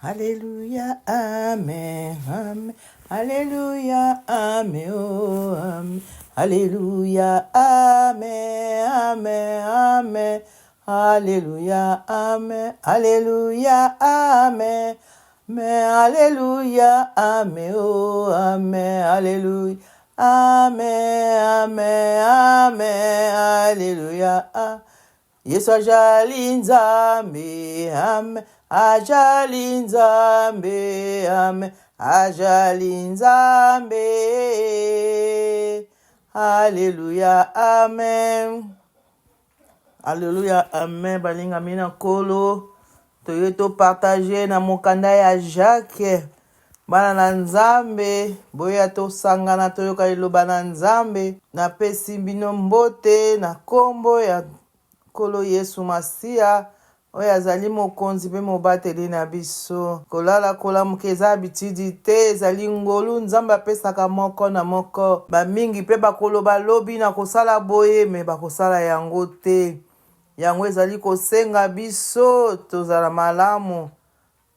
Alléluia, amen, amen. Alléluia, amen, oh, amen. Alléluia, amen, amen, amen. Alléluia, amen, Alléluia, amen. Mais Alléluia, amen, oh, amen, Alléluia, amen, amen, amen, Alléluia, amen. Yesu ajali Nzambe, amen. Ajali Nzambe, amen. Ajali Nzambe. Alléluia, amen. Alléluia, amen. Balingami na Nkolo, toye topartage na mokanda ya Jacques. Bana na Nzambe, boya tosangana toyoka liloba na Nzambe. Napesi bino mbote na nkombo ya Nkolo Yesu Masiya, oyo azali Mokonzi mpe Mobateli na biso. Kolala kolamuka eza habitude te, ezali ngolu Nzambe apesaka moko na moko. Bamingi mpe bakoloba lobi nakosala boye, me bakosala yango te. Yango ezali kosenga biso tozala malamu,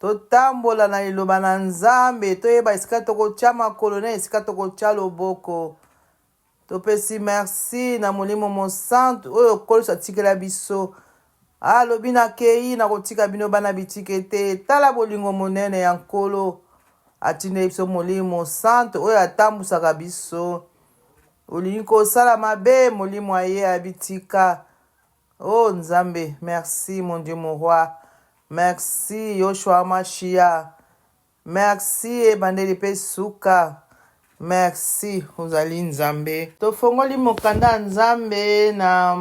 totambola na liloba na Nzambe, toyeba esika tokotya makolo na esika tokotya loboko. Topesi merci na Molimo Mosantu oyo Nkolo Yesu atikela biso. Alobi nakei nakotika bino bana bitike te. Tala bolingo monene ya Nkolo atindeli biso Molimo Mosantu oyo atambusaka biso. Olingi kosala mabe, Molimo aye abitika. Oh Nzambe, merci mon Dieu mon roi. Merci Yoshua Mashia. Merci ebandeli pe suka. Merci ozali Nzambe. Tofongoli mokanda ya Nzambe na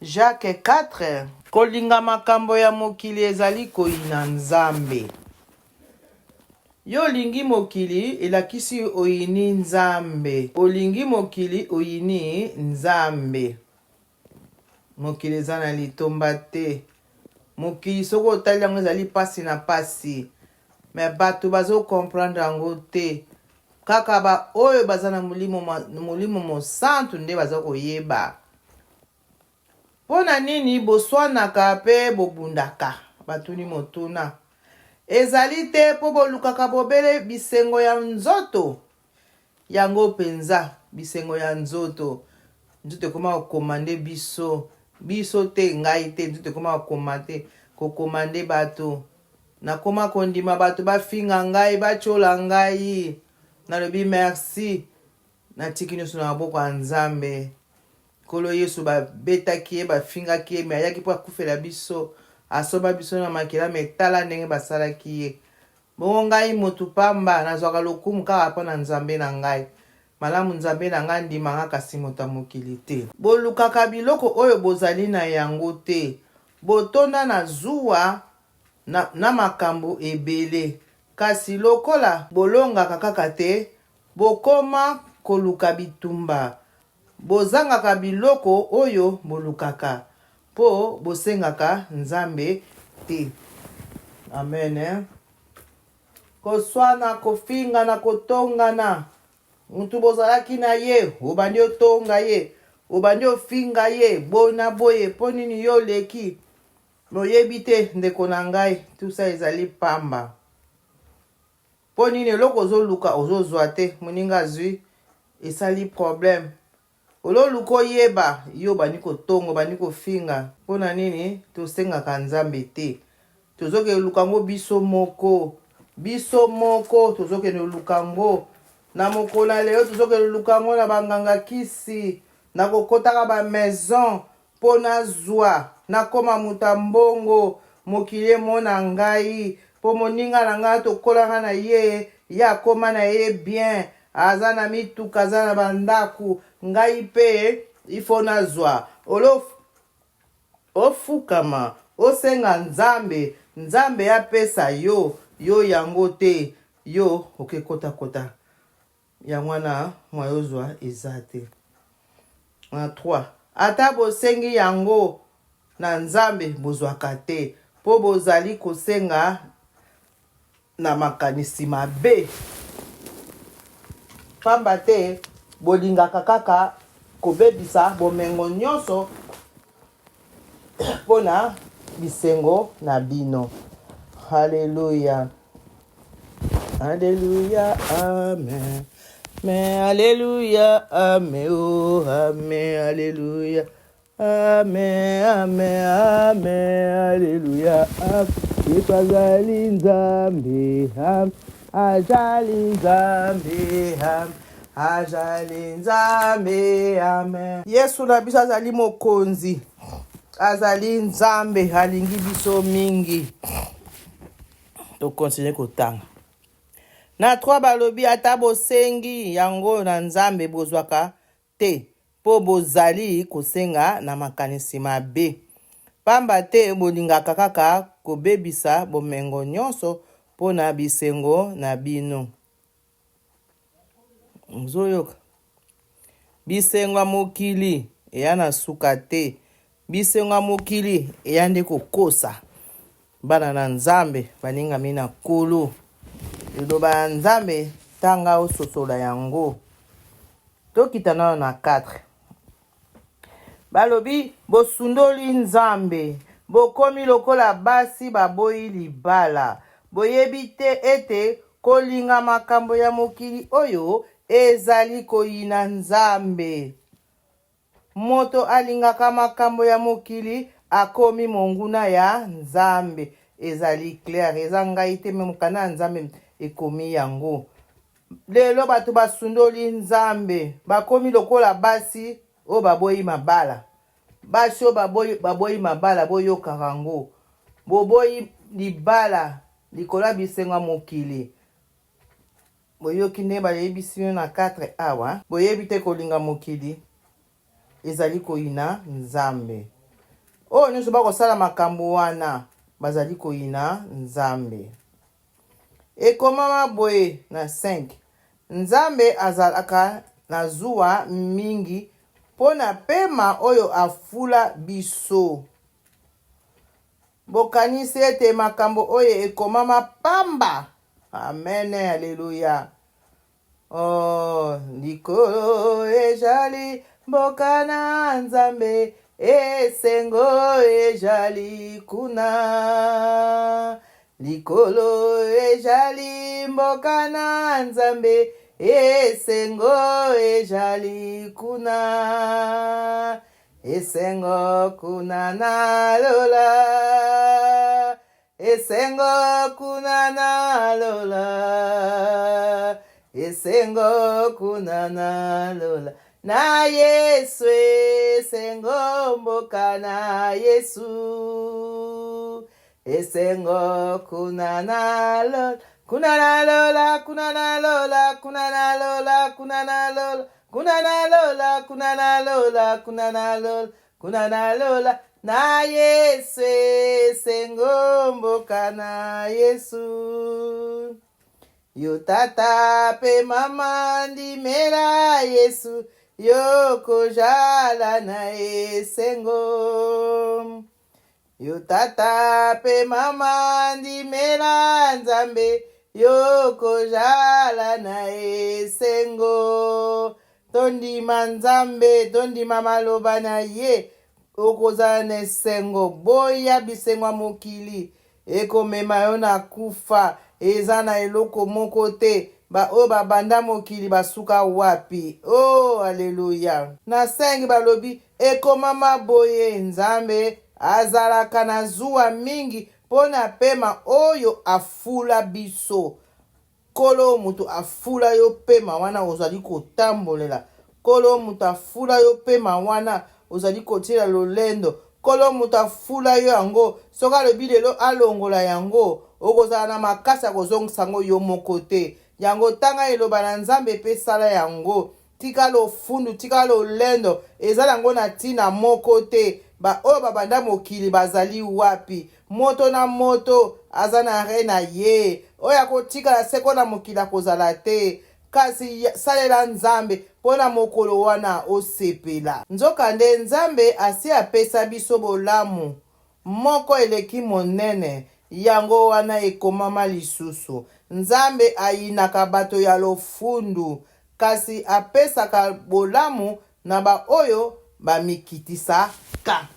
Jacques 4. Kolinga makambo ya mokili ezali koyina Nzambe. Yo olingi mokili elakisi oyini Nzambe. Olingi mokili oyini Nzambe. Mokili eza na litomba te. Mokili soki otali yango ezali pasi na pasi. Mais bato bazo comprendre yango te. Kaka ba oyo baza na molimo molimo mosantu nde baza koyeba. Mpo na nini boswanaka mpe bobundaka? Batuni motuna. Ezali te mpo bolukaka bobele bisengo ya nzoto? Yango penza bisengo ya nzoto. Nzoto ekoma ko commander biso. Biso te, ngai te, nzoto ekoma ko commander, ko commander bato. Nakoma kondima bato bafinga ngai, batyola ngai. Nalobi merci. Natiki nyonso na maboko ya Nzambe. Nkolo Yesu babetaki ye, bafingaki ye, mais ayaki mpo akufela biso. Asomba biso na makila, mais tala ndenge basalaki ye. Bongo ngai moto pamba, nazwaka lokumu kaka mpo na Nzambe na ngai. Malamu Nzambe na ngai andima ngai, kasi moto ya mokili te. Bolukaka biloko oyo bozali na yango te. Botonda na zuwa na, na makambo ebele. Kasi lokola bolongaka kaka te, bokoma koluka bitumba. Bozangaka biloko oyo bolukaka, mpo bosengaka Nzambe te. Amen. Koswana, kofingana, kotongana. Mutu bozalaki na ye, obandi otonga ye, obandi ofinga ye, boye na boye, mpo nini yo oleki? Oyebi te ndeko na ngai, tout ça ezali pamba. Mpo nini eloko ozoluka ozozwa te, moninga azwi, esali problème. Ololuka oyeba, yo obandi kotonga, obandi kofinga. Mpo na nini tosengaka Nzambe te? Tozokende luka yango biso moko. Biso moko tozokende luka yango. Na mokolo ya lelo tozokende luka yango na banganga kisi, na kokotaka ba maison mpo nazwa, nakoma moto ya mbongo, mokili emona ngai, mpo moninga na ngai tokolaka na ye, ye akoma na ye bien, aza na mituka, aza na bandako, ngai mpe il faut nazwa. Olo ofukama, osenga Nzambe, Nzambe apesa yo, yo yango te, yo oke kota kota. Yango wana moyen ozwa eza te. Na 3 ata bosengi yango na Nzambe bozwaka te mpo bozali kosenga na makanisi mabe, pamba te bolingaka kaka kobebisa bomengo nyonso mpo na bisengo na bino. Haleluya. Haleluya, amen. Mais alléluia, amen, oh, amen, alléluia. Amen, amen, amen, alléluia. Amen. Yesu azali Nzambe, amen. Azali Nzambe, amen. Azali Nzambe, amen. Yesu na biso azali mokonzi, azali Nzambe, alingi biso mingi. Tokontinue kotanga. Na 3 balobi ata bosengi yango na Nzambe bozwaka te, mpo bozali kosenga na makanisi mabe. Pamba te bolingaka kaka kobebisa bomengo nyonso mpo na bisengo na bino. Ozoyoka? Bisengo ya mokili eya na suka te. Bisengo ya mokili eya nde kokosa. Bana na Nzambe balingami na Nkolo. Liloba ya Nzambe tanga ososola yango. Tokita nano na 4. Balobi bosundoli Nzambe, bokomi lokola basi baboyi libala. Boyebi te ete kolinga makambo ya mokili oyo ezali koyina Nzambe. Moto alingaka makambo ya mokili akomi monguna ya Nzambe. Ezali clair, eza ngai te me mokanda ya Nzambe ekomi yango. Lelo bato basundoli Nzambe, bakomi lokola basi oyo baboyi mabala. Basi oyo baboyi, baboyi mabala, boyokaka yango. Boboyi libala likolo ya bisengo ya mokili. Boyoki ndenge bayebisi bino na 4 awa? Boyebi te kolinga mokili ezali koyina Nzambe. Oyo nyonso bakosala makambo wana bazali koyina Nzambe. Ekomama boye na 5, Nzambe azalaka na zuwa mingi mpo na pema oyo afula biso. Bokanisi ete makambo oyo ekomama pamba? Amen, aleluya. Oh, likolo ejali mboka na Nzambe, esengo ejali kuna. Likolo ejali mboka na Nzambe, esengo ejali kuna. Esengo kuna na lola. Esengo kuna na lola, esengo kuna na lola, na Yesu, esengo mboka na Yesu, esengo kuna na lola, kuna na lola, kuna na lola, kuna na lola, kuna na lola, kuna na lola, kuna na lola, kuna na lola, Kuna na lola na Yesu, esengo mboka na Yesu. Yo tata pe mama ndimela Yesu, yo kojala na esengo. Yo tata pe mama ndimela Nzambe, yo kojala na esengo. Tondima Nzambe, tondima maloba na ye, okozala na esengo. Boya bisengo ya mokili, ekomema yo na kufa. Eza na eloko moko te. Ba oyo babanda mokili basuka wapi? Oh, aleluya! Na 5 balobi, Ekomama boye, Nzambe azalaka na zuwa mingi mpo na pema oyo afula biso. Nkolo moto afula yo pema wana ozali kotambolela. Nkolo moto afula yo pema wana ozali kotiela lolendo. Nkolo moto afula yo yango, soki alobi lelo alongola yango, okozala na makasi ya kozongisa yango yo moko te. Yango tanga liloba na Nzambe mpe sala yango. Tika lofundu, tika lolendo, eza nango na tina moko te. Ba oyo babanda mokili bazali wapi? Moto na moto aza na re na ye. Oyo akotikala seko na mokili akozala te. Kasi salela Nzambe mpo na mokolo wana osepela. Nzokande Nzambe asi apesa biso bolamu moko eleki monene, yango wana ekomama lisusu, Nzambe ayinaka bato ya lofundu, kasi apesaka bolamu na baoyo bamikitisaka.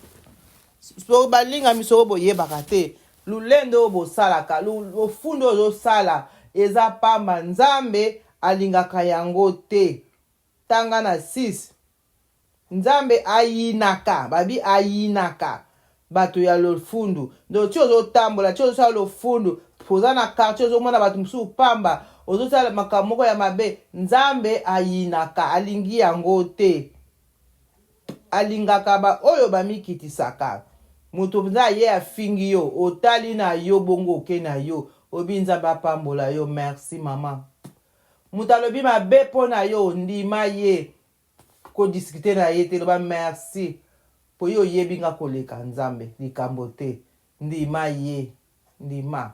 Balingami, soko boyebaka te, Lolendo oyo bosalaka, lofundo oyo ozosala eza pamba, Nzambe alingaka yango te. Tanga na 6. Nzambe ayinaka, babi ayinaka bato ya lofundu. Donc ti ozotambola, ti ozosala lofundu, oza na quartier ozomona bato mosusu pamba, ozosala makambo moko ya mabe, Nzambe ayinaka, alingi yango te. Alingaka ba oyo bamikitisaka. Moto mpenza aye afingi yo, otali na yo bongo oke na yo, obi Nzambe apambola yo, merci maman. Moto alobi mabe mpo na yo, ndima ye. Ko discuter na ye te, loba merci po yo oyebi nga koleka Nzambe, likambo te. Ndima ye, ndima.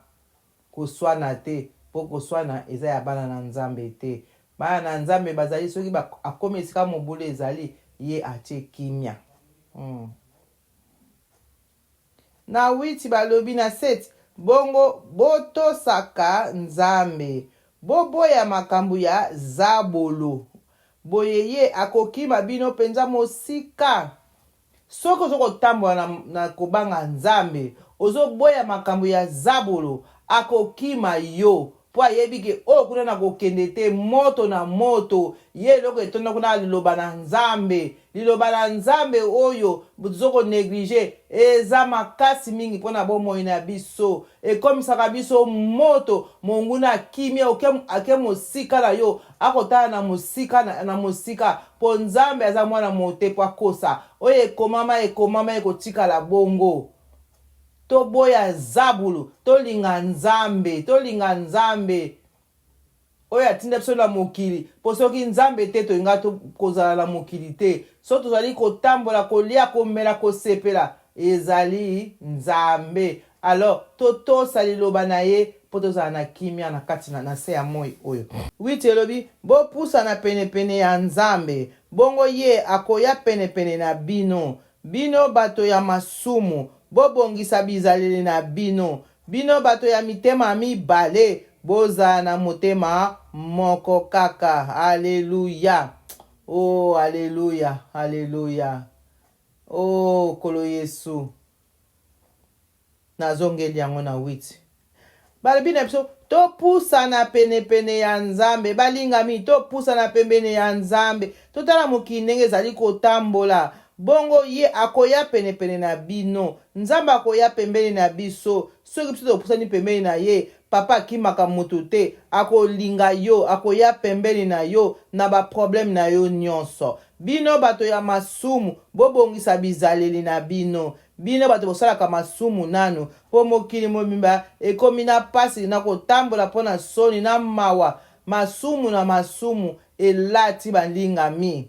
Koswana te, po koswana eza ya bana na Nzambe te. Bana na Nzambe bazali soki ba akomi esika mobulu ezali, ye atie kimia. Hum. Na witi balobi na seti, bongo botosaka Nzambe, boboya makambo ya zabolo, boye ye akokima bino mpenza mosika. Soki ozo kotambola na, na kobanga Nzambe, ozo boya makambo ya zabolo, akokima yo, po ayebi ke oyo kuna nakokende te, moto na moto, ye eloko etonda kuna liloba na Nzambe. Liloba na Nzambe oyo tozo ko negliger eza makasi mingi pona bomoi na biso. Ekomisaka biso moto, monguna akimi oke ake mosika na yo, akotala na mosika na, na mosika, po Nzambe aza mwana moto te po akosa. Oyo ekomama ekomama ekotikala bongo. Toboya zabulu, tolinga Nzambe, tolinga Nzambe oyo atinda biso na mokili, mpo soki Nzambe te tolinga kozala na mokili te. Soki tozali kotambola, kolia, komela, kosepela, ezali Nzambe. Alors totosa liloba na ye mpo tozala na kimia na kati na, na se ya moi oyo. 8 elobi, Bopusana penepene ya Nzambe, bongo ye akoya penepene na bino. Bino bato ya masumu, bobongisa bizaleli na bino. Bino bato ya mitema mibale, bozala na motema moko kaka. Aleluya! Oh, aleluya, aleluya! Oh, Nkolo Yesu! Nazongeli yango na 8. Balobi na biso, topusana penepene ya Nzambe. Balingami, topusana pembeni ya Nzambe. Totala mokili ndenge ezali kotambola. Bongo ye akoya penepene na bino. Nzambe akoya pembeni na biso. Soki biso topusani pembeni na ye, papa akimaka moto te. Akolinga yo, akoya pembeni na yo na ba problème na yo nyonso. Bino bato ya masumu, bobongisa bizaleli na bino. Bino bato bosalaka masumu nanu, po mokili mobimba ekomi na pasi na kotambola po na soni na mawa, masumu na masumu elati balingami.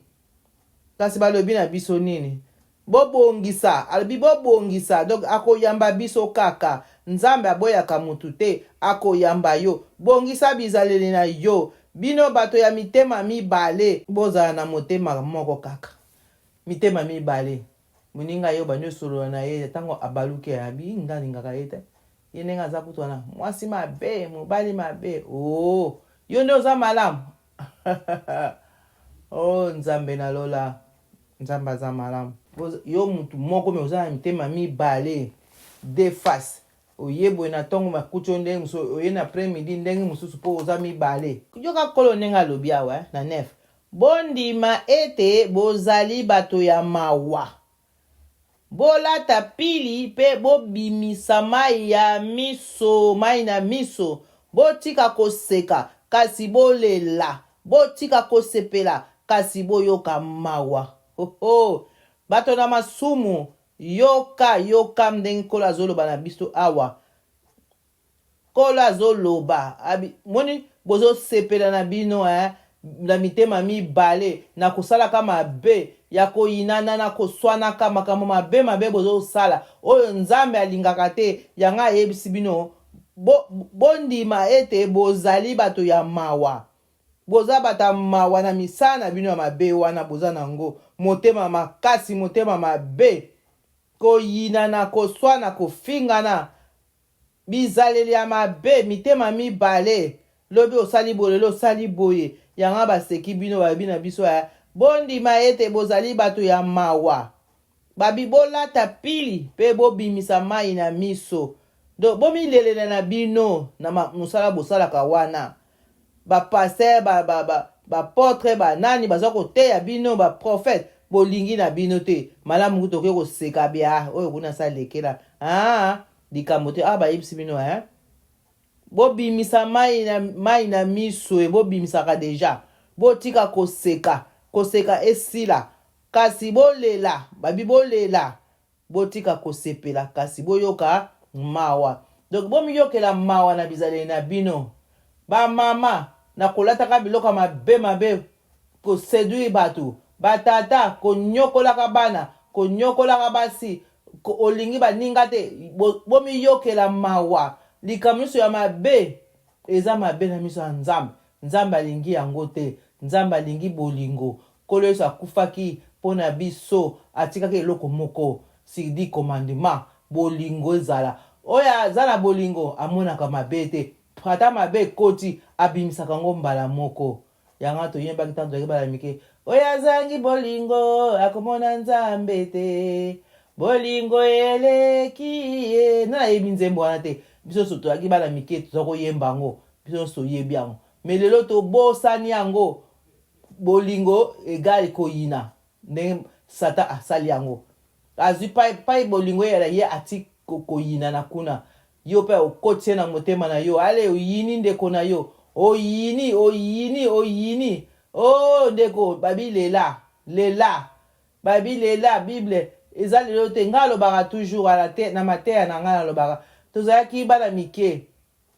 Kasi balobi na biso nini? Bobongisa, alobi bobongisa, donc akoyamba biso kaka. Nzambe aboyaka mutu te, akoyamba yo. Bongisa bizaleli na yo. Bino bato ya mitema mibale, bozala na motema moko kaka. Mitema mibale. Moninga ye obandi osolola na ye tango abaluki abi nga alingaka ye te ye ndenge aza kutu wana mwasi mabe mobali mabe ooh yo nde oza malamu oh nzambe na lola nzambe aza malamu yo mutu moko me oza na mitema mibale de face oye boye na ntongo makuti yo ndenge mosusu oye na après midi ndenge mosusu mpo oza mibale yoka kolo ndenge alobi awa eh, na nef Bondima ete bozali bato ya mawa. Bolata pili mpe bobimisa mai ya miso, mai na miso. Botika koseka, kasi bolela. Botika kosepela, kasi boyoka mawa. Ho, ho! Bato na masumu, yoka, yoka ndenge Nkolo azoloba na biso awa. Nkolo azo loba abi moni bozo sepela na bino eh na mitema mibale na kosalaka mabe ya koyinana na koswanaka makambo mabe mabe bozo sala oyo Nzambe alingaka te yango ayebisi bino bo bondima ete bozali bato ya mawa boza bato ya mawa na misala na bino ya mabe wana boza na ngo motema makasi motema mabe koyinana koswana kofingana Bizaleli ya mabe, mitema mibale, lobi osali boye, lelo osali boye, yango baseki bino, balobi na biso eh, bondima ete bozali bato ya mawa. Babi bolata pili pe bobimisa mayi na miso. Donc bomilelela na bino na mosala bosalaka wana. Ba pasteur ba ba ba ba apotre ba nani baza koteya bino ba prophète bolingi na bino te. Malamu kutu oke koseka bia oyo kuna sa lekela. Ah likambo te ah bayebisi bino hein. Bobimisa mayi na mayi na miso e bobimisaka deja. Botika koseka koseka esila kasi bolela babi bolela Botika kosepela, kasi boyoka mawa. Donc bomiyokela mawa na bizaleli na bino. Ba mama na kolataka biloko ya mabe mabe ko seduire batu, ba tata konyokolaka bana, konyokolaka basi, olingi baninga te, bomiyokela mawa. Likambo nionso ya mabe eza mabe na miso ya Nzambe. Nzambe alingi yango te. Nzambe alingi bolingo. Nkolo Yesu akufaki mpo na biso, atikaki eloko moko, sur dix commandements, bolingo ezala. Oyo aza na bolingo amonaka mabe te, ata mabe ekoti, abimisaka yango mbala moko. Yango wana toyembaki ntango tozalaki bana mike, Oyo azangi bolingo akomona Nzambe te, bolingo eleki ye. Nani ayebi nzembo wana te? Biso nyonso tozalaki bana mike, toza koyemba yango, biso nyonso toyebi yango. Mais lelo tobosani yango. Bolingo egal koyina ndenge satan asali yango azui pai pai bolingo eyala ye ati koyina na kuna yo pe okoti ye na motema na yo ale oyini ndeko na yo oyini oyini oyini oh ndeko babi lela lela babi lela bible eza lelo te ngai alobaka toujours ala te na mateya na ngai nalobaka tozalaki bana mike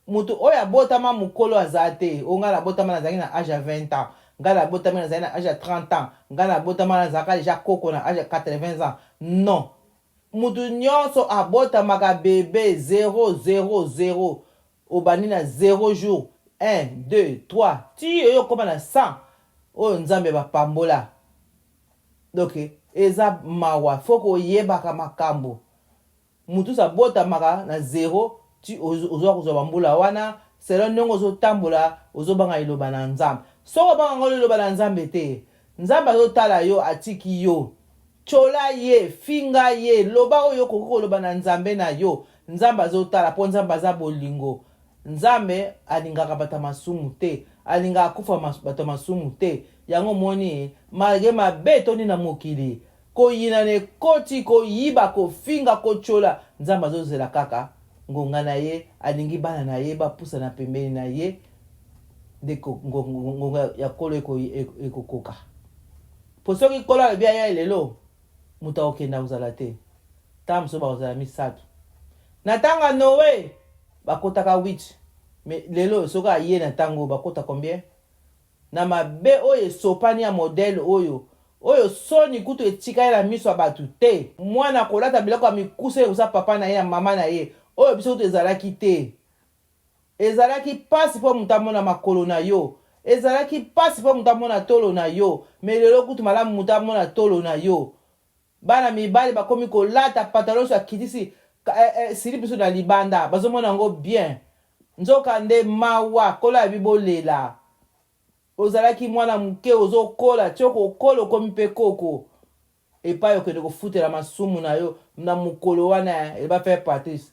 Mutu oyo abotama mukolo aza te, oh nga nabotama nazalaki na age ya 20 ans, nga nabotami nazali na age ya 30 ans, nga nabotama nazalaka dejà koko na age ya 80 ans, non mutu nionso abotamaka bebe zero zero zero obandi na zero jour un deux trois ti oye okoma na 100 oyo nzambe ba pambola donc eza mawa faut koyebaka makambo. Mutus abotamaka na zero ti ozoya kozua ba mbula wana selon ndenge ozo tambola ozo banga liloba na nzambe soki obanga ngo liloba na nzambe te nzambe azo tala yo atiki yo tshola ye finga ye loba oyo okoki koloba na nzambe na yo nzambe azo tala po nzambe aza bolingo nzambe alingaka bato ya masumu te alingaka kufa bato ya masumu te yango omoni malgre mabe etondi na mokili Koyinana ekoti, koyiba, kofinga, kotyola. Nzambe azozela kaka ngonga na ye, alingi bana na ye bapusana pembeni na ye, nde ngonga ya Nkolo ekokoka. Mpo soki Nkolo alobi aya lelo, moto akokende akozala te. Ntango mosusu bakozala misato. Na ntango ya Noe, bakotaka huit, mais lelo soki aye na ntango oyo, bakota combien? Na mabe oyo esopani ya modèle oyo, oyo soni kutu etikali na miso ya batu te. Mwana kolata biloko ya mikuse liboso ya papa na ye na mama na ye, oyo biso kutu ezalaki te. Ezalaki pasi po mutu amona makolo na yo, ezalaki pasi po mutu amona tolo na yo, mais lelo kutu malamu mutu amona tolo na yo. Bana mibali bakomi kolata pantalon nionso akitisi slip nionso na libanda bazomona yango bien nzoka nde mawa kolo alobi bolela ozalaki mwana muke ozokola ti okokola okomi pe koko epai okende kofutela masumu na yo na mokolo wana eloba frère Patrice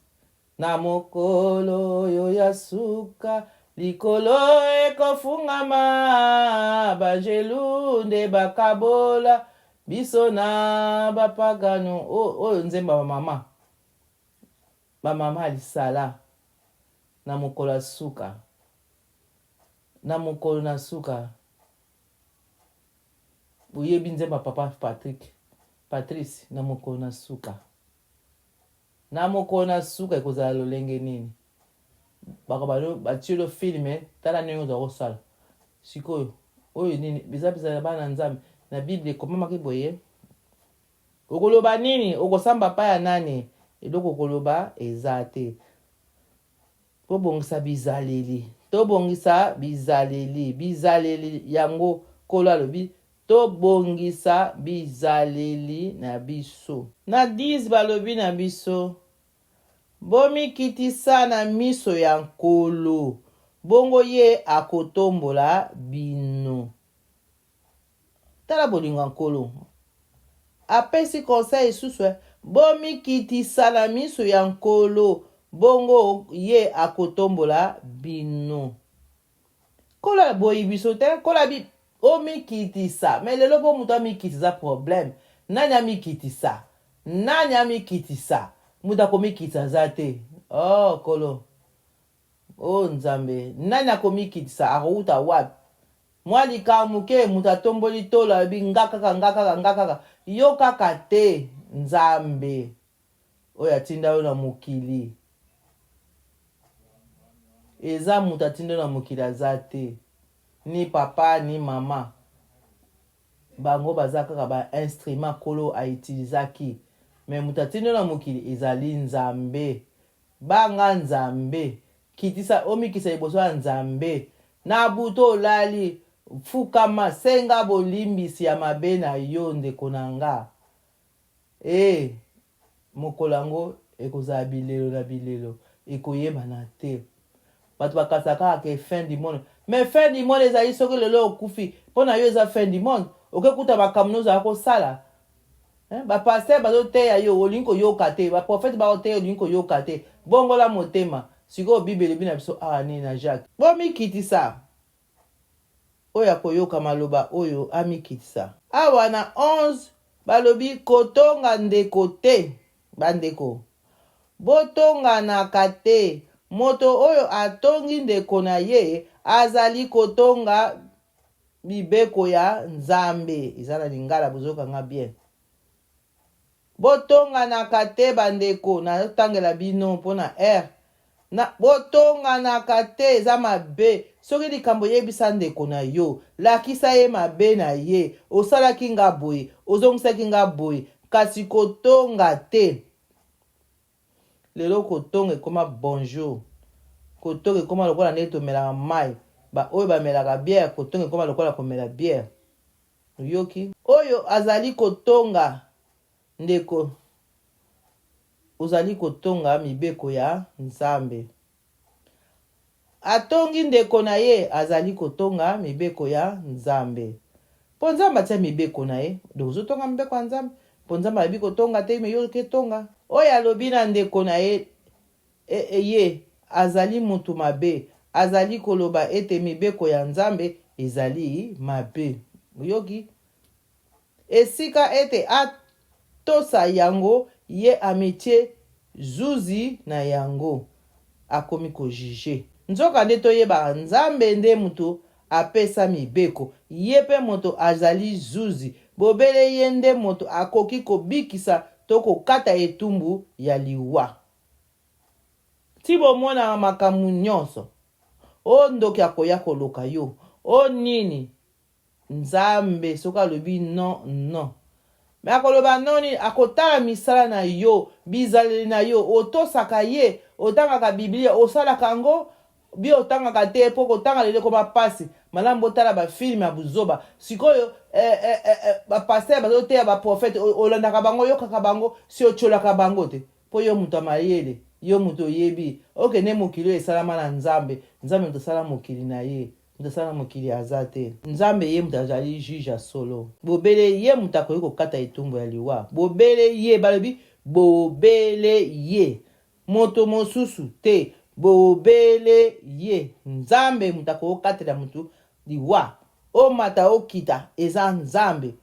Na mokolo oyo ya suka, likolo ekofungama, B'angelu nde bakabola biso na bapagano. Oyo nzembo ya ba mama, ba mama ya lisala na mokolo ya suka, na mokolo na suka. Boyebi nzembo ya papa Patrick, Patrice, na mokolo na suka. Na mokolo na suka ekozala lolenge nini? Bako balo batielo film tala ndenge oza kosala sikoyo oyo nini eza bizala ya bana nzambe na bible ekomamaki boye okoloba nini okosamba pa ya nani eloko okoloba eza te Tobongisa bizaleli. Tobongisa bizaleli. Bizaleli yango, Nkolo alobi, tobongisa bizaleli na biso. Na 10 balobi na biso, Bomikitisa na miso ya Nkolo, bongo ye akotombola bino. Tala bolingo ya Nkolo. Apesi conseil lisusu, eh, bomikitisa na miso ya Nkolo. bongo ye akotombola bino. Nkolo aboyi biso te, Nkolo abi omikitisa. Mais lelo po moto amikitisa eza problème. Nani amikitisa? Nani amikitisa? Moto akomikitisa aza te. Oh Nkolo. Oh Nzambe, nani akomikitisa? Akowuta wapi? Mwa likambo moke, moto atomboli tolo alobi nga kaka, nga kaka, nga kaka. Yo kaka te, Nzambe oyo atinda yo na mokili. Eza moto atinda yo na mokili aza te. Ni papa, ni mama. Bango baza kaka ba instruments Nkolo a utilisaki. Mais moto atinda yo na mokili ezali Nzambe. Banga Nzambe, kitisa, omikisa liboso ya Nzambe. Na butu olali, fukama, senga bolimbisi ya mabe na yo, ndeko na nga. Ee, mokolo yango ekozala bilelo na bilelo, ekoyebana te. Bato bakanisaka kaka ke fin du monde. Mais fin du monde ezali soki lelo okufi, mpo na yo eza fin du monde? Oke kuta makambo nionso ozalaki kosala. Hein, ba pasteurs bazo teya yo olingi koyoka te, ba prophètes bao teya olingi koyoka te. Bongola motema. Sikoyo Bible elobi na biso awa nini na Jacques? Bomikitisa. Oyo akoyoka maloba oyo amikitisa. Awa na 11 balobi kotonga ndeko te. Bandeko, botonganaka te. Moto oyo atongi ndeko na ye azali kotonga mibeko ya Nzambe. Eza na lingala bozoyoka nga bien. Botonganaka te bandeko, nazotangela bino mpo na heure. Na, botonganaka te eza mabe. Soki likambo yebisa ndeko na yo, lakisa ye mabe na ye. Osalaki nga boye, ozongisaki nga boye, kasi kotonga te. Lelo kotonga ekoma bonjour. Kotonga ekoma lokola ndenge tomelaka mayi. Ba oyo bamelaka bière, kotonga ekoma lokola komela bière. Oyoki? Oyo azali kotonga ndeko, ozali kotonga mibeko ya Nzambe. Atongi ndeko na ye, azali kotonga mibeko ya Nzambe. Mpo Nzambe atia mibeko na ye, donc ozo tonga mibeko ya Nzambe. Mpo Nzambe alobi kotonga te, mais yo oke tonga. Oyo alobi na ndeko na ye, e, ye azali mutu mabe, azali koloba ete mibeko ya Nzambe ezali mabe. Oyoki? Esika ete atosa yango, ye amitie zuzi na yango. Akomi ko juger. Nzokande toyebaka Nzambe nde moto apesa mibeko, ye mpe moto azali zuzi. Bobele ye nde moto akoki kobikisa to kokata etumbu ya liwa. Ti bomonaka makambo nyonso. O ndoki akoya koloka yo. O nini. Nzambe soki alobi non non mais akoloba non nini akotala misala na yo bizaleli na yo otosaka ye otangaka biblia osalaka yango bi otangaka te po kotanga lelo ekoma pasi malamu botala ba film ya buzoba sikoyo eh, eh, eh, eh, ba pasteur bazoteya ba prophète olandaka bango oyokaka bango si otiolaka bango te po yo moto ya mayele yo moto oyebi okende mokili oyo esalama na nzambe nzambe moto asala mokili na ye Moto asala mokili aza te. Nzambe ye moto azali juge ya solo. Bobele ye moto akoki kokata etumbu ya liwa. Bobele ye, balobi, bobele ye. Moto mosusu te. Bobele ye. Nzambe moto akoki kokatela moto liwa. Omata okita, eza Nzambe.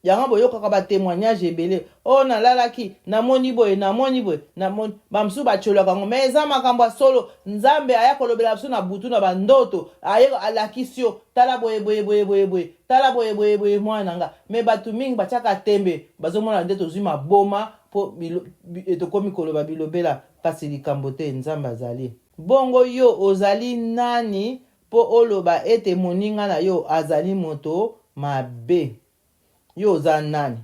Yango boyokaka ba temoignage ebele oh nalalaki namoni boye namoni boye namoni ba mosusu batiolaka yango mais eza makambo ya solo nzambe aya kolobela biso na butu na bandoto aye alakisi yo tala boye boye boye boye boye tala boye boye boye mwana na nga mais bato mingi batiaka tembe bazomona nde tozwi maboma mpo tokomi koloba bilobela kasi likambo te nzambe azali bongo yo ozali nani Mpo oloba ete moninga na yo azali moto mabe. Yo oza nani?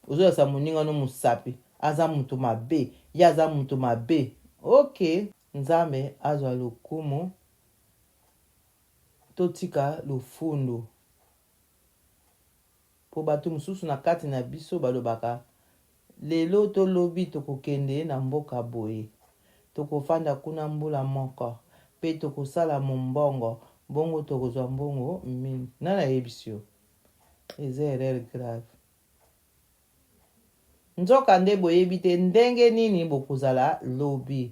Ozolakisa moninga no mosapi aza moto mabe, ye aza moto mabe. Ok. Nzambe azwa lokumu, totika lofundu. Po batu mosusu na kati na biso balobaka, Lelo to lobi tokokende na mboka boye. Tokofanda kuna mbula moko, pe tokosala mombongo, bongo tokozwa mbongo mingi. Nani ayebisi yo? Eza erreur grave. Nzokande boyebi te ndenge nini bokozala lobi.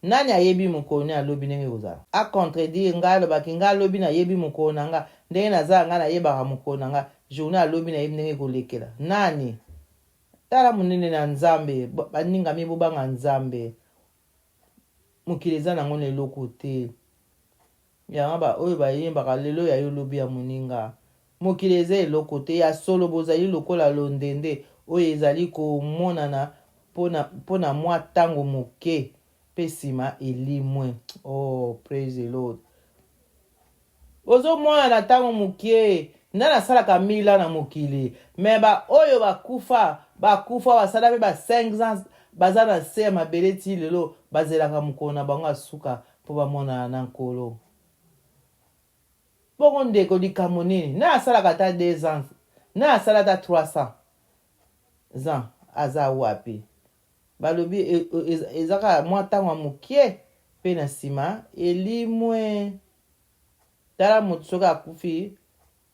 Nani ayebi mokolo ne ya lobi ndenge ekozala? A contredire ngai alobaki ngai lobi nayebi mokolo na nga ndenge naza ngai nayebaka mokolo na nga journee ya lobi nayebi ndenge ekolekela. Nani? Tala monene na Nzambe baningami bobanga Nzambe. Mokili eza nango na eloko te. Yango ba oyo bayembaka lelo ya yo lobi ya moninga. Mokili eza eloko te. Ya solo bozali lokola londende oyo ezali komonana mpo na, mpo na mwa tango moke mpe sima elimwe. Oh, praise the Lord. Ozo mona na tango mokie. Nani asalaka mila na mokili? Mais ba oyo bakufa, bakufa basala pe ba 5 ans baza na se ya mabele ti lelo bazelaka mokolo na bango ya suka mpo bamonana na Nkolo. Bongo ndeko likambo nini? Nani asalaka ata 2 ans? Nani asala ata 300 ans? Aza wapi? Balobi eza kaka mwa ntango ya mokie mpe na nsima elimwe. Tala moto soki akufi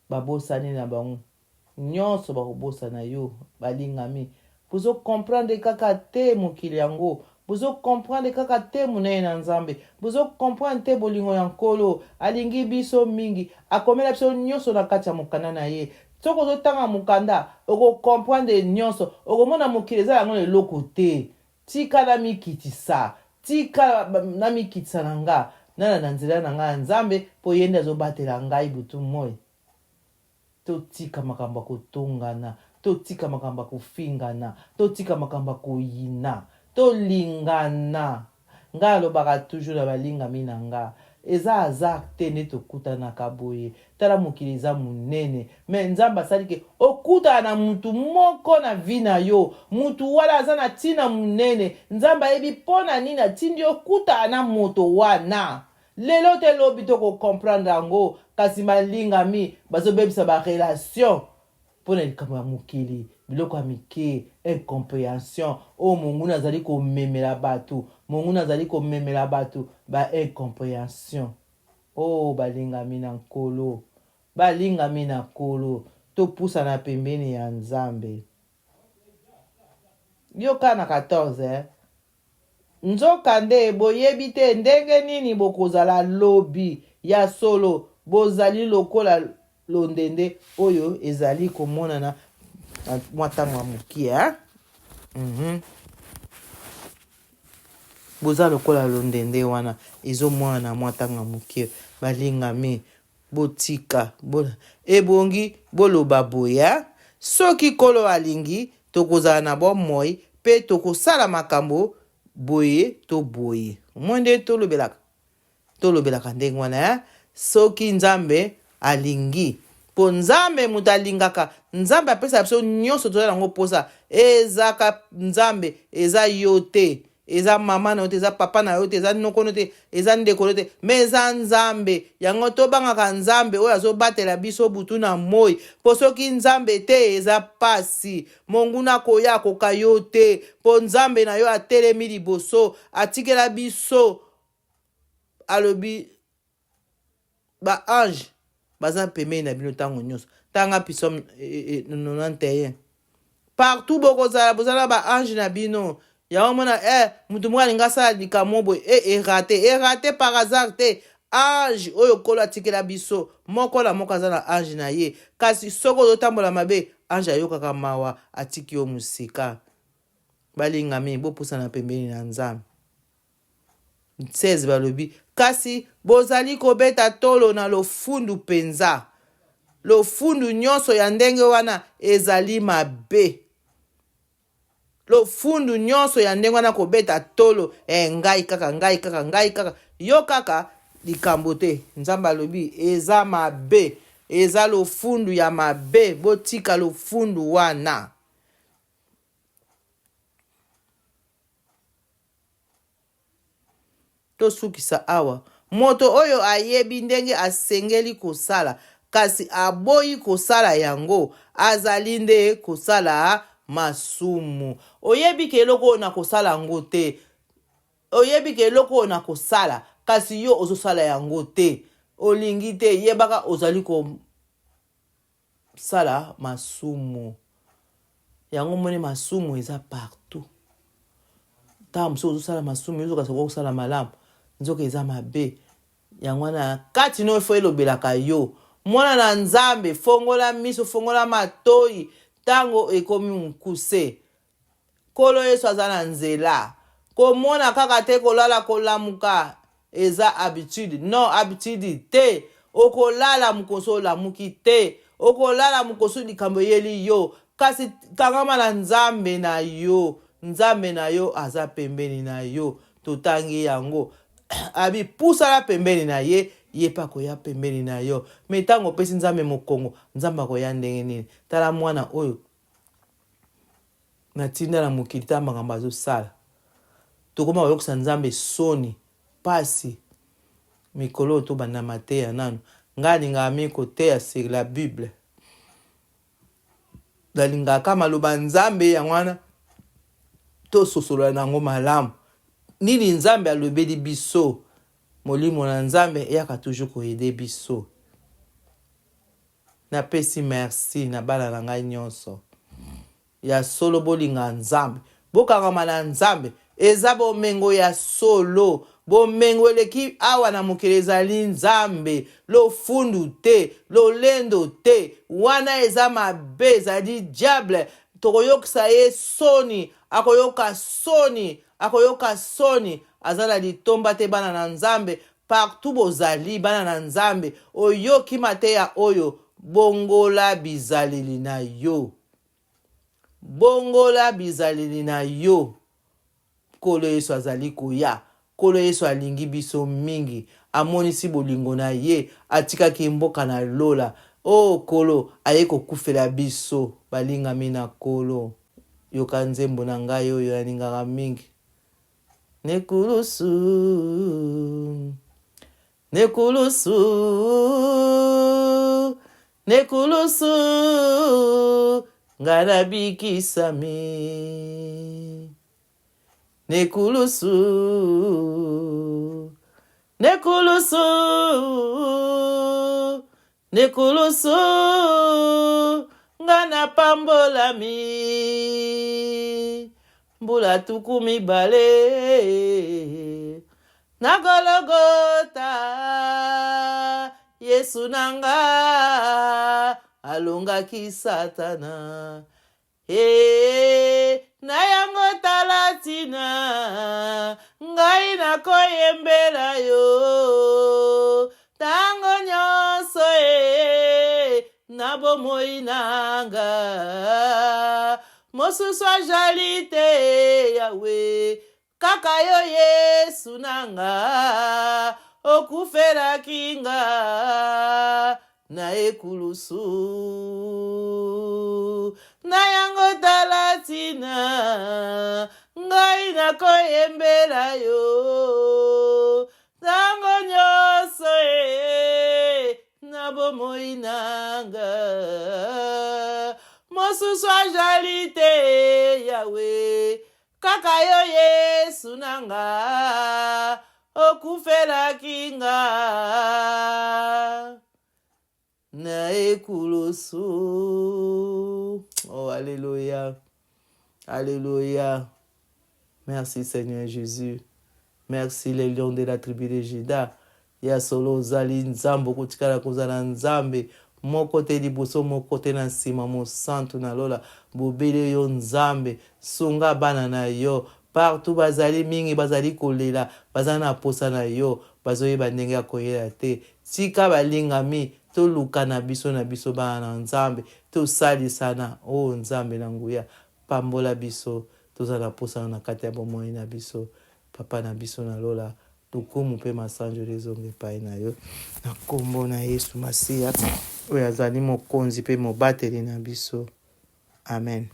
babosani na bango nyonso bakobosana yo balingami bozo comprendre kaka te mokili yango bozo comprendre kaka te monene na Nzambe bozo comprendre te bolingo ya Nkolo alingi biso mingi akomela biso nyonso na kati ya mokanda na ye soki ozotanga mokanda oko comprendre nyonso okomona mokili eza yango na eloko te Tika namikitisa, tika namikitisa na nga, nalanda nzela na nga ya Nzambe, mpo ye nde azobatela ngai butu moi. Totika makambo ya kotongana, totika makambo ya kofingana, totika makambo ya koyina, tolingana. Ngai alobaka toujours na balingami na nga, eza hasard te nde tokutanaka boye. Tala mokili eza munene mais nzambe asali ke okutana na mutu moko na vie na yo mutu wana aza na tina munene nzambe ayebi pona nini atindi yo okutana na moto wana lelo te lobi toko comprendre yango kasi malingami bazobebisa ba relation pona likambo ya mokili biloko ya mike incomprehension oyo monguna azali komemela bato monguna azali komemela bato ba incomprehension. Oh, balingami na Nkolo, balingami na Nkolo, topusana pembeni ya Nzambe. Yoka na 14, eh. Nzokande boyebi te ndenge nini bokozala lobi. Ya solo, bozali lokola londende oyo ezali komonana na mwa ntango ya moke, eh? Mm -hmm. Boza lokola londende wana ezo mwana mwa tanga mukie balingami botika bo ebongi boloba boye hein soki kolo alingi tokozala na bomoi pe tokosala makambo boye to boye omoni nde tolobelaka Tolobelaka ndenge wana hein soki nzambe alingi po nzambe moto alingaka nzambe apesaka biso nyonso toza nango posa ezaka nzambe eza yo te eza mama na yo te eza papa na yo te eza noko no te eza ndeko no te me eza nzambe yango tobangaka nzambe oyo azobatela biso butu na moi mpo soki nzambe te eza pasi monguna akoya akoka yo te mpo nzambe na yo atelemi liboso atikela biso alobi ba ange baza pembeni na bino ntango nyonso tanga psaume 91 eh, eh, partout bokozala bozala ba ange na bino yango mona eh, moto moko alingi asala likambo boye eh, erate erate par hasard te ange oyo nkolo atikela biso moko na moko aza na ange na ye kasi soki ozotambola mabe ange ayokaka mawa atiki yo mosika balingami bopusana pembeni na nzambe 16 balobi, Kasi bozali kobeta tolo na lofundu mpenza. Lofundu nyonso ya ndenge wana ezali mabe. Lofundu nyonso ya ndenge wana kobeta tolo, eh, ngai kaka, ngai kaka, ngai kaka, yo kaka, likambo te. Nzambe alobi, eza mabe, eza lofundu ya mabe, botika lofundu wana. Tosukisa awa. Moto oyo ayebi ndenge asengeli kosala, kasi aboyi kosala yango, azali nde kosala masumu. Oyebi ke eloko oyo nakosala yango te. Oyebi ke eloko oyo nakosala, kasi yo ozosala yango te. Olingi te, yebaka ozali ko sala masumu. Yango omoni masumu eza partout. Ntango mosusu ozosala masumu, yo ozokanisa okoki kosala malamu, nzoka eza mabe. Yango wana kati no fo elobelaka yo. Mwana na Nzambe, fongola miso, fongola matoyi, ntango ekomi mokuse. Nkolo Yesu aza na nzela. Komona kaka te kolala kolamuka eza habitude. Non, habitude te. Okolala mokoso olamuki te. Okolala mokoso likambo eyeli yo. Kasi kangama na Nzambe na yo. Nzambe na yo aza pembeni na yo. Totangi yango. Abi pusana pembeni na ye, ye pe akoya pembeni na yo. Mais tango opesi Nzambe mokongo, Nzambe akoya ndenge nini? Tala mwana oyo natinda na mokili, tala makambo azosala. Tokoma koyokisa Nzambe soni, pasi. Mikolo oyo tobanda mateya nanu. Ngai nalingaka mingi koteya sur la Bible. Nalingaka maloba Nzambe, yango wana tososolola na yango malamu. Nini Nzambe alobeli biso, Molimo na Nzambe eyaka toujours ko aider biso. Napesi merci na bana na ngai nyonso. Ya solo bolinga Nzambe. Bokangama na Nzambe. Eza bomengo ya solo. Bomengo eleki awa na mokili ezali Nzambe. Lofundu te, lolendo te. Wana eza mabe, ezali diable. Tokoyokisa ye soni, akoyoka soni, akoyoka soni. Aza na litomba te bana na Nzambe. Partout bozali bana na Nzambe, oyoki mateya oyo, bongola bizaleli na yo. Bongola bizaleli na yo. Nkolo Yesu azali koya. Nkolo Yesu alingi biso mingi. Amonisi bolingo na ye. Atikaki mboka na lola. O Nkolo, aye kokufela biso. Balingami na Nkolo. Yoka nzembo na ngai oyo nalingaka mingi. N'ekulusu, n'ekulusu, n'ekulusu, ngai nabikisami. N'ekulusu, n'ekulusu, N'ekulusu nga napambolami mbula 20 na Gologota Yesu na nga alongaki Satana Ee, na yango tala ntina ngai nakoyembela yo ntango nyonso e na bomoi na nga mosusu ajali te Yawe Kaka yo Yesu na nga okufelaki nga na ekulusu na yango tala ntina ngai nakoyembela yo ntango nyonso e na bomoi na nga mosusu ajali te Yawe Kaka yo Yesu na nga okufelaki nga na ekulusu. Oh, alléluia. Alléluia. Merci Seigneur Jésus. Merci les lions de la tribu de Juda. Ya solo ozali Nzambe, okotikala kozala Nzambe, moko te liboso, moko te na nsima, Mosantu na Lola, bobele yo Nzambe. Sunga bana na yo partout bazali, mingi bazali kolela, baza na posa na yo, bazoyeba ndenge ya koyela te. Tika balingami tolukana biso na biso bana na Nzambe, tosalisana. O Nzambe na nguya, pambola biso, toza na posa na kati ya bomoi na biso. Papa na biso na lola, lokumu mpe masanjoli ezonga epai na yo na nkombo na Yesu Masiya, oyo azali Mokonzi mpe Mobateli na biso. Amen.